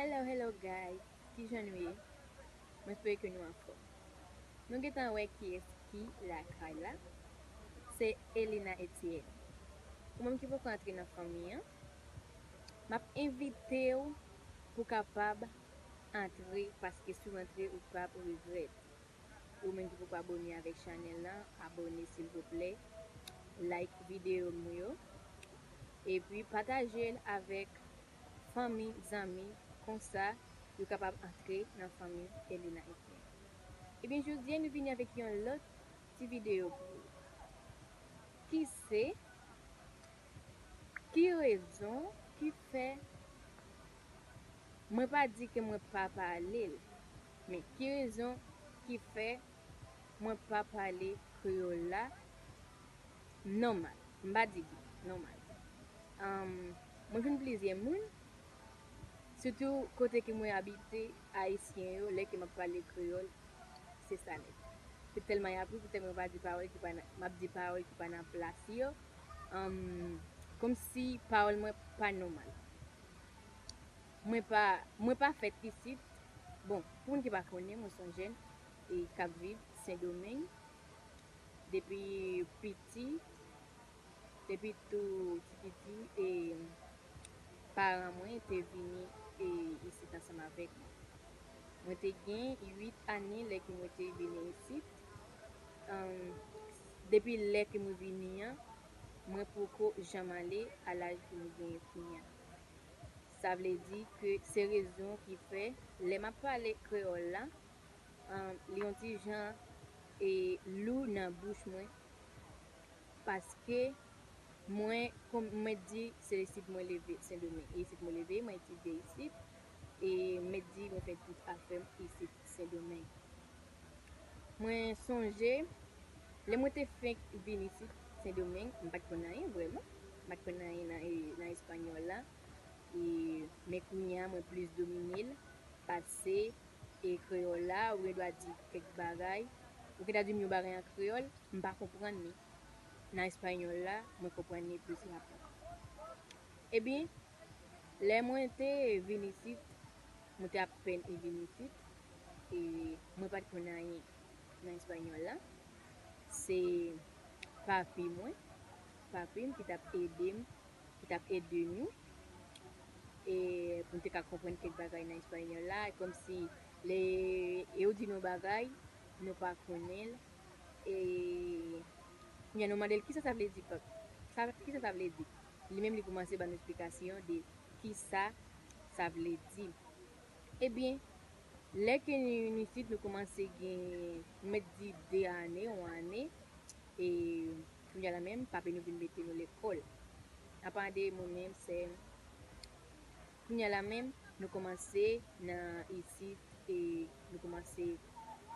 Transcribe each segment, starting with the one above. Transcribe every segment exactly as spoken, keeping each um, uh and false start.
Hello, hello guys, kijan nou ye? Mwen espere ke nou anfòm. Nou gentan wè kiyès ki lakay la. Se Elina Etienne. Pou moun ki poko antre nan fanmi an, m ap envite w pou kapab antre, paske si w antre, ou p ap regrèt. Ou menm ki poko abòne avèk chanèl lan, abòne silvouplè. Like videyo m yo. Epi pataje l avèk fanmi, zanmi, konsa yo kapab antre nan fanmi Elina Etienne. Ebyen, jodi a nou vini avèk yon lòt ti videyo pou ou. Ki se, ki rezon ki fè, mwen pa di ke mwen pa pale l, men ki rezon ki fè mwen pa pale kreyòl la nòmal? M pa di byen, nòmal. Anm, mwen jwenn plizyè moun, sitou kote ke mwen abite, ayisyen yo, lè ke m ap pale kreyòl, se sa nèt. Se tèlman y ap ri, se tèlman yo pa di pawòl ki pa nan, m ap di pawòl ki pa nan plas yo, anm, kòmsi pawòl mwen pa nòmal. Mwen pa, mwen pa fèt isit. Bon, pou moun ki pa konnen, mwen se yon jèn e k ap viv Sendomeng. Depi piti, depi tou ti piti, e paran mwen te vini e isit ansanm avèk mwen. Mwen te gen uit ane lè ke mwen te vini isit. Anm, depi lè ke mwen vini an, mwen poko janm ale a laj ke mwen genyen kounye a. Sa vle di ke se rezon ki fè, lè m ap pale kreyòl la, anm, li yon ti jan e lou nan bouch mwen, paske mwen, kòm mwen di, se isit mwen leve, Sendomeng. E isit mwen leve, mwen etidye isit, e mwen di, mwen fè tout afè m isit, Sendomeng. Mwen sonje, lè mwen te fenk vin isit, Sendomeng, m pa t konn anyen vrèman. M pa t konn anyen nan, e, nan espanyòl la. E, men kounye a, mwen plis domine l pase e kreyòl la, ou gen dwa di kèk bagay, ou gen dwa di m yon bagay an kreyòl, m pa konprann li. Nan espanyòl la, mwen konprann li plis rapid. Ebyen, lè mwen te vin isit, mwen te apèn e vin isit, e mwen pa t konn anyen nan espanyòl la. Se papi mwen, papi m ki t ap ede m, ki t ap ede nou, e pou n te ka konprann kèk bagay nan espanyòl la, e kòmsi lè yo di nou bagay, nou pa konnen l, e kounye a nou mande l, "Kisa sa vle di, pap? Sa, kisa sa vle di?" Li menm li kòmanse ban nou esplikasyon de kisa sa vle di. Ebyen, lè ke nou vin isit, nou kòmanse gen, nou mèt di de ane, yon ane, e kounye a la menm, papi nou vin mete nou lekòl. Apa de mwen menm, sè m, kounye a la menm, nou kòmanse nan isit, e nou kòmanse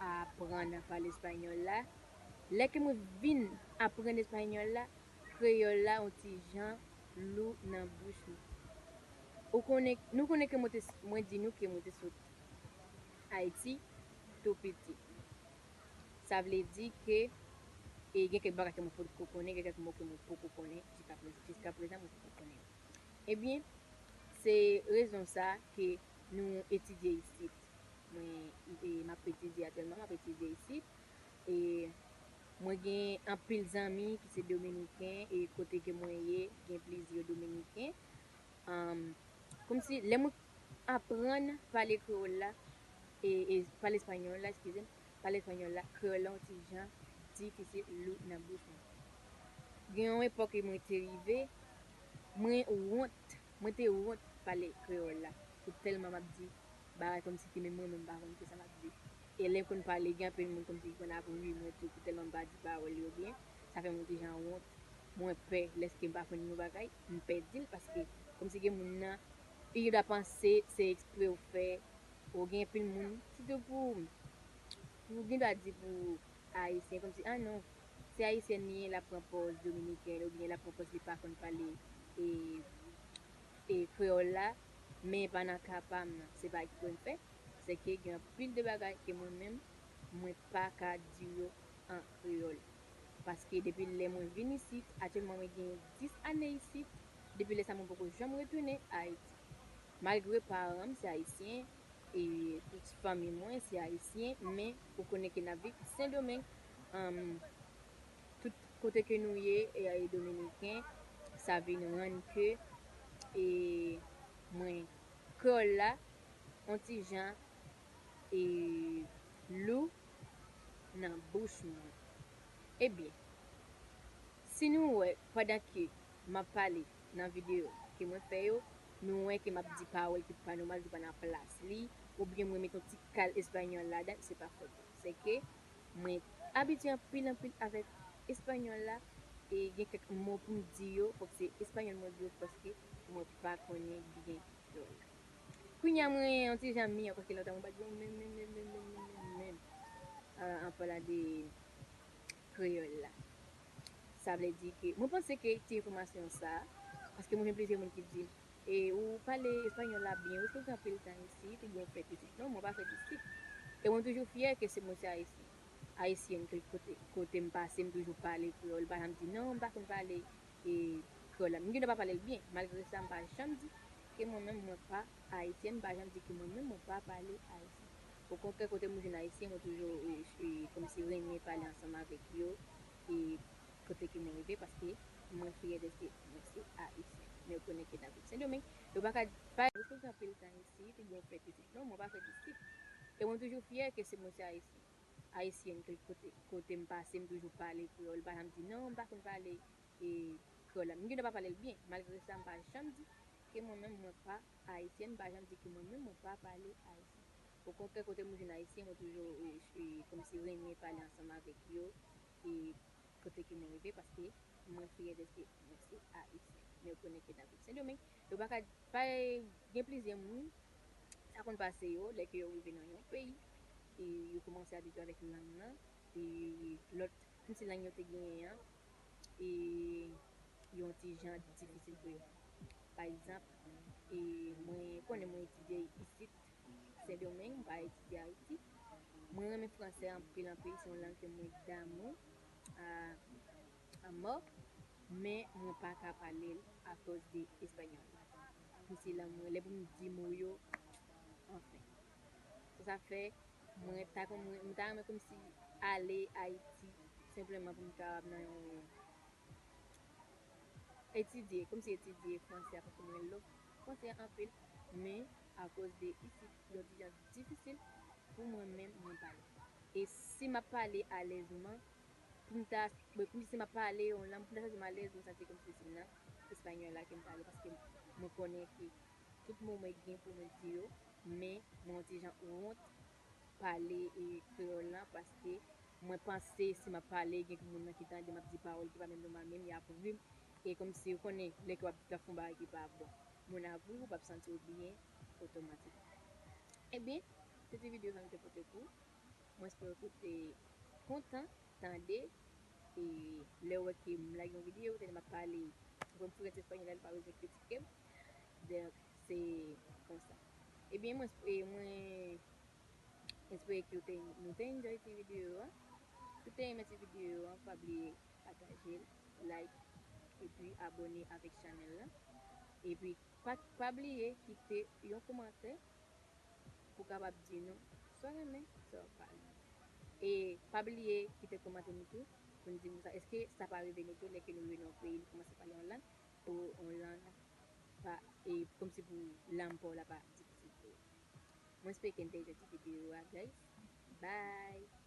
aprann pale espanyòl la. Lè ke mwen vin aprann espanyòl la, kreyòl la yon ti jan lou nan bouch mwen. Ou konnen, nou konnen ke mwen te, mwen di nou ke mwen te sot Ayiti tou piti. Sa vle di ke, e, gen kèk bagay ke mwen poko konnen, gen kèk mo ke mwen poko konnen, jiska prezan, jiska prezan mwen poko konnen. Ebyen, se rezon sa ke nou etidye isit. Mwen, e, m ap etidye aktyèlman, m ap etidye isit. E mwen gen anpil zanmi ki se dominiken, e kote ke mwen ye, gen plizyè dominiken. Anm, kòmsi lè mwen aprann pale kreyòl la, e, e pale espanyòl la, eskize m, pale espanyòl la, kreyòl la yon ti jan difisil, lou nan bouch mwen. Gen yon epòk ke mwen te rive, mwen wont, mwen te wont pale kreyòl la. Se tèlman m ap di bagay kòmsi ke menm mwen menm m pa konn kisa m ap di. E lè m konn pale, gen anpil moun kòmsi ki konn ap ri mwen tou, pou tèlman m pa di pawòl yo byen. Sa fè m yon ti jan wont. Mwen pè, lèske m pa konn yon bagay, m pè di l, paske kòmsi gen moun nan, li ta panse se ekspre ou fè, ou gen anpil moun, sitou pou, pou gen dwa di pou ayisyen, kòmsi, ah non, se ayisyèn li ye, l ap pran pòz dominiken, oubyen l ap pran pòz li pa konn pale, e, e kreyòl la, men pa nan ka pa m nan, se pa ekspre m fè, se ke gen anpil de bagay ke mwen menm, mwen pa ka di yo an kreyòl. Paske depi lè mwen vin isit, aktyèlman mwen gen dis ane isit, depi lè sa mwen poko janm retounen Ayiti. Malgre paran m se ayisyen, e tout fanmi mwen se ayisyen, men ou konnen ke n ap viv Sendomeng, um, tout kote ke nou ye, e, e dominiken, sa vin rann ke, e, mwen, kreyòl la, on ti jan, e, lou nan bouch mwen. Ebyen, si nou wè, pandan ke m ap pale nan videyo ke mwen fè yo, nou wè ke m ap di pawòl ki pa nòmal, ki pa nan plas li, oubyen mwen met yon ti kal espanyòl ladan, se pa fòt mwen. Se ke mwen abitye anpil, anpil avèk espanyòl la, e gen kèk mo pou m di yo, fòk se espanyòl mwen di yo, paske mwen pa konnen byen kreyòl la. Kounye a, mwen yon ti jan miyò, paske lontan mwen pa t gen menm, menm, menm, menm, menm, menm, menm, euh, an palan de kreyòl la. Sa vle di ke, mwen panse ke ti enfòmasyon sa, paske mwen jwenn plizyè moun ki di, e ou pale espanyòl la byen, ou fè anpil tan isit, oubyen ou fèt isit. Non, mwen pa fèt isit. E mwen toujou fyè ke se mwen se ayisyen. Ayisyèn, ke kote, kote m pase, m toujou pale kreyòl, m pa janm di, non, m pa konn pale, e, kreyòl la. M gen dwa pa pale l byen, malgre sa, m pa janm di ke mwen menm, mwen pa ayisyèn, m pa janm di ke mwen menm, mwen pa pale ayisyen. Okontrè, kote m jwenn ayisyen, mwen toujou, e, e, kòmsi renmen pale ansanm avèk yo, e, kote ke mwen rive, paske mwen fyè dèske mwen se ayisyen. Men yo konnen ke n ap viv Sendomeng, yo pa ka pa, ou fè anpil tan isit, oubyen ou fèt isit. Non, mwen pa fèt isit. E mwen toujou fyè ke se mwen se ayisyen. Ayisyèn, ke kote, kote m pase, m toujou pale kreyòl, m pa janm di, non, m pa konn pale, e, kreyòl la. M gen dwa pa pale l byen, malgre sa, m pa janm di ke mwen menm, mwen pa ayisyèn, m pa janm di ke mwen menm, mwen pa pale ayisyen. Okontrè, kote m jwenn ayisyen, mwen toujou, e, e, kòmsi renmen pale ansanm avèk yo, e, kote ke mwen rive, paske mwen fyè dèske mwen se ayisyen. Men yo konnen ke n ap viv Sendomeng, yo pa ka, pa gen plizyè moun, sa konn pase yo, lè ke yo rive nan yon peyi, e yo kòmanse abitye avèk lang nan, e lòt, kòmsi lang yo te genyen an, e yon ti jan difisil pou yo. Pa egzanp, e mwen konnen mwen etidye isit, Sendomeng, m pa etidye Ayiti. Mwen renmen fransè anpil, anpil, se yon lang ke mwen damou a, a mò, men mwen pa ka pale l akoz de espanyòl la. Kòmsi lang mwen, lè pou m di mo yo, anfen. Se sa fè, mwen ta, mwen, mwen ta renmen kòmsi ale Ayiti, senpleman pou m kapab nan yon etidye, kòmsi etidye fransè a, paske mwen renmen fransè a anpil, men akoz de isit, yon ti jan difisil pou mwen menm, mwen pale. E si m ap pale alèzman, pou m ta, bon, kòmsi si m ap pale yon lang, pou m ta santi m alèz, mwen santi kòmsi se nan espanyòl la ke m pale, paske mwen konnen ke tout mo mwen gen pou mwen di yo, men mwen yon ti jan wont pale, e, kreyòl lan, paske mwen panse si m ap pale, gen moun nan ki tande m ap di pawòl ki pa menm nòmal, men y ap ri m. E kòmsi ou konnen, lè ke w ap, w ap fè yon bagay ki pa bon, moun ap ri w, w p ap santi w byen otomatikman. Ebyen, se ti videyo sa m te pote pou ou. Mwen espere ke w te kontan tande, e lè w wè ke m lage yon videyo, tande m ap pale, mwen m fou rete espanyòl la, li pa bezwen kritike m. Donk, se konsa. Ebyen, mwen, e mwen espere ke w te, nou te enjoy ti videyo a. Si w te renmen ti videyo a, pa bliye pataje l, like, epi abòne avèk chanèl la. Epi, pa, pa bliye kite yon kòmantè pou w kapab di nou sa w renmen, sa w pa renmen. E pa bliye kite kòmantè nou tou, pou n di nou sa, èske sa pa rive nou tou, lè ke nou rive nan yon peyi, nou kòmanse pale yon lang, pou yon lang pa, e kòmsi pou lang pa w la pa difisil pou ou. Mwen espere ke n te enjoy ti videyo a, guys. Bye!